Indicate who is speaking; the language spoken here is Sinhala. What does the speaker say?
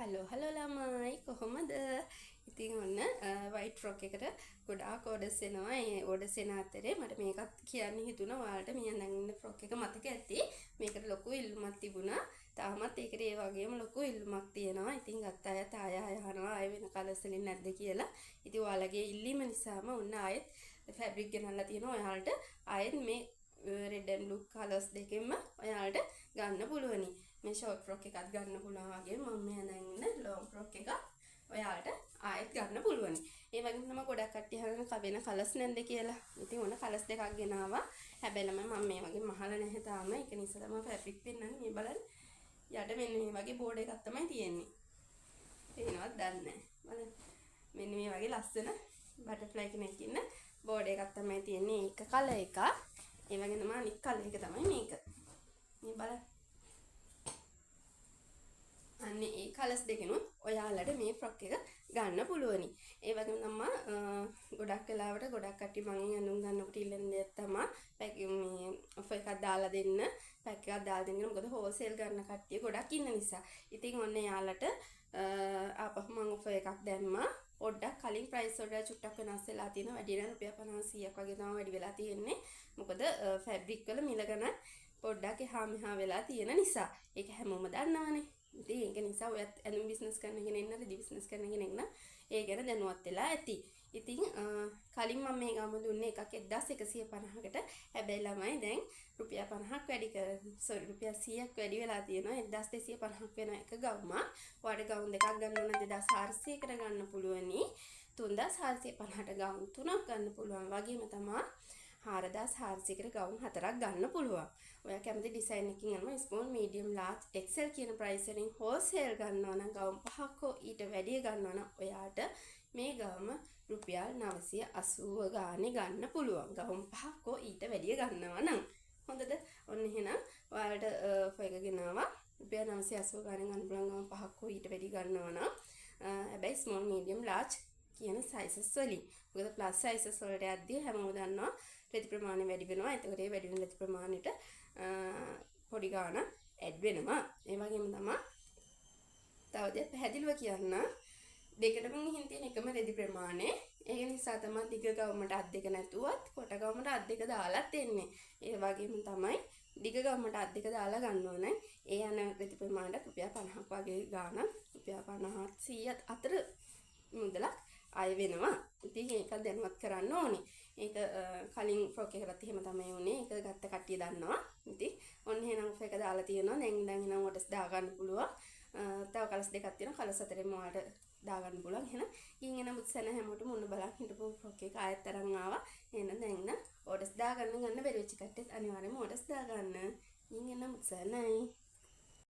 Speaker 1: හලෝ හලෝ ළමයි, කොහොමද? ඉතින් ඔන්න වයිට් ෆ්‍රොක් එකට ගොඩාක් ඕඩර්ස් එනවා. ඒ ඕඩර්ස් එන අතරේ මට මේකත් කියන්න හිතුණා. ඔයාලට මේ ඇඳන් ඉන්න ෆ්‍රොක් එක මතක ඇති. මේකට ලොකු ඉල්ලුමක් තිබුණා. තාමත් ඒකට ඒ වගේම ලොකු ඉල්ලුමක් තියෙනවා. ඉතින් ගත්ත අයත් ආය ආය අහනවා ආයෙ වෙන කලර්ස් වලින් නැද්ද කියලා. ඉතින් ඔයාලගේ ඉල්ලීම නිසාම ඔන්න ආයෙත් ෆැබ්‍රික් ගෙනල්ලා තියෙනවා. ඔයාලට ආයෙත් මේ රෙඩ් ඇන්ඩ් බ්ලූ කලර්ස් දෙකෙන්ම ඔයාලට ගන්න පුළුවනි. මේ ෂෝට් ෆ්‍රොක් එකත් ගන්න පුළුවන් වගේම මම මේ ඇඳන් ඉන්න ලොං ෆ්‍රොක් එකත් ඔයාලට ආයෙත් ගන්න පුළුවනි. ඒ වගේම තමයි ගොඩක් කට්ටිය අහන වෙන කලර්ස් නැන්ද කියලා. ඉතින් ඔන්න කලර්ස් දෙකක් ගෙනාවා. හැබැයි ළමයි, මම මේ වගේ මහල නැහැ තාම. ඒක නිසා තමයි ෆැබ්‍රික් පෙන්නන්නේ. මේ බලන්න. යට මෙන්න මේ වගේ බෝඩර් එකක් තමයි තියෙන්නේ. පේනවද දන්නේ නැහැ. බලන්න. මෙන්න මේ වගේ ලස්සන බටර්ෆ්ලයි කෙනෙක් ඉන්න බෝඩර් එකක් තමයි තියෙන්නේ. ඒක කලර් එකක්. ඒ වගේම තමයි අනිත් කලර් එක තමයි මේක. මේ බලන්න. අන්න ඒ කලර්ස් දෙකෙනුත් ඔයාලට මේ ෆ්‍රොක් එක ගන්න පුළුවනි. ඒ වගේම තමයි ගොඩක් වෙලාවට ගොඩක් කට්ටිය මගෙන් ඇඳුම් ගන්නකොට ඉල්ලන දෙයක් තමයි පැක් මේ ඔෆර් එකක් දාලා දෙන්න, පැක් එකක් දාලා දෙන්න කියලා. මොකද හෝල්සේල් ගන්න කට්ටිය ගොඩක් ඉන්න නිසා. ඉතින් ඔන්න එයාලට ආපහු මං ඔෆර් එකක් දැම්මා. පොඩ්ඩක් කලින් ප්‍රයිස් වලට චුට්ටක් වෙනස් වෙලා තියෙනවා. වැඩි නම් රුපියල් 50 100ක් වගේ තමයි වැඩි වෙලා තියෙන්නේ. මොකද ෆැබ්‍රික් වල මිල ගණන් පොඩ්ඩක් එහා මෙහා වෙලා තියෙන නිසා. ඒක හැමෝම දන්නවනේ. ඉතින් ඒක නිසා ඔයත් ඇඳුම් බිස්නස් කරන කෙනෙක් නම්, රෙදි බිස්නස් කරන කෙනෙක් නම් ඒ ගැන දැනුවත් වෙලා ඇති. ඉතින් කලින් මම මේ ගම දුන්නේ එකක් 1150කට. හැබැයි ළමයි, දැන් රුපියල් 50ක් වැඩි කර, සෝරි, රුපියල් 100ක් වැඩි වෙලා තියෙනවා. 1250ක් වෙන එක ගවුමක්. ඔයාලට ගවුම් දෙකක් ගන්න ඕන 2400කට ගන්න පුළුවනි. 3450ට ගවුම් තුනක් ගන්න පුළුවන්. වගේම තමා 4400කට ගවුම් හතරක් ගන්න පුළුවන්. ඔයා කැමති ඩිසයින් එකකින් අනුව ස්මෝල්, මීඩියම්, ලාර්ජ්, එක්සෙල් කියන ප්‍රයිස් වලින් හෝල්සේල් ගන්නවා නම්, ගවුම් පහක් හෝ ඊට වැඩිය ගන්නවා නම්, ඔයාට මේ ගවුම රුපියල් 980 ගානේ ගන්න පුළුවන්. ගවුම් පහක් හෝ ඊට වැඩිය ගන්නවා නම්. හොඳද? ඔන්න එහෙනම් ඔයාලට ඔෆර් එක ගෙනාවා. රුපියල් 980 ගානේ ගන්න පුළුවන් ගවුම් පහක් හෝ ඊට වැඩි ගන්නවා නම්. හැබැයි ස්මෝල්, මීඩියම්, ලාර්ජ් කියන සයිසස් වලින්. මොකද ප්ලස් සයිසස් වලට යද්දී හැමෝම දන්නවා රෙදි ප්‍රමාණය වැඩි වෙනවා. එතකොට ඒ වැඩි වෙන රෙදි ප්‍රමාණයට පොඩි ගාණක් ඇඩ් වෙනවා. ඒ වගේම තමයි තව දෙයක් පැහැදිලිව කියන්න, දෙකටම ගිහින් තියෙන එකම රෙදි ප්‍රමාණය. ඒක නිසා තමයි දිග ගවුමට අත් දෙක නැතුවත් කොට ගවුමට අත් දෙක දාලත් එන්නේ. ඒ වගේම තමයි දිග ගවුමට අත් දෙක දාලා ගන්න ඕනේ. ඒ යන රෙදි ප්‍රමාණයට රුපියල් 50ක් වගේ ගාණක්, රුපියල් 50ත් 100ත් අතර මුදලක් අය වෙනවා. ඉතින් ඒක දැනුවත් කරන්න ඕනේ. ඒක කලින් ෆ්‍රොක් එකකටත් එහෙම තමයි වුනේ. ඒක ගත්ත කට්ටිය දන්නවා. ඉතින් ඔන්න එහෙනම් ඔෆර් එක දාලා තියෙනවා. දැන් ඉඳන් එහෙනම් ඔඩර්ස් දාගන්න පුළුවන්. තව කලර්ස් දෙකක් තියෙනවා. කලර්ස් හතරෙන්ම ඔයාලට දාගන්න පුළුවන්. එහෙනම් ගිහින් එන මුත්සන හැමෝටම ඔන්න බලන් හිටපු ෆ්‍රොක් එක ආයෙත් අරන් ආවා. එහෙනම් දැන් ඉන්න ඕඩර්ස් දාගන්න. ගන්න බැරි වෙච්ච කට්ටියත් අනිවාර්යයෙන්ම ඕඩර්ස් දාගන්න. ගිහින් එන මුත්සනයි.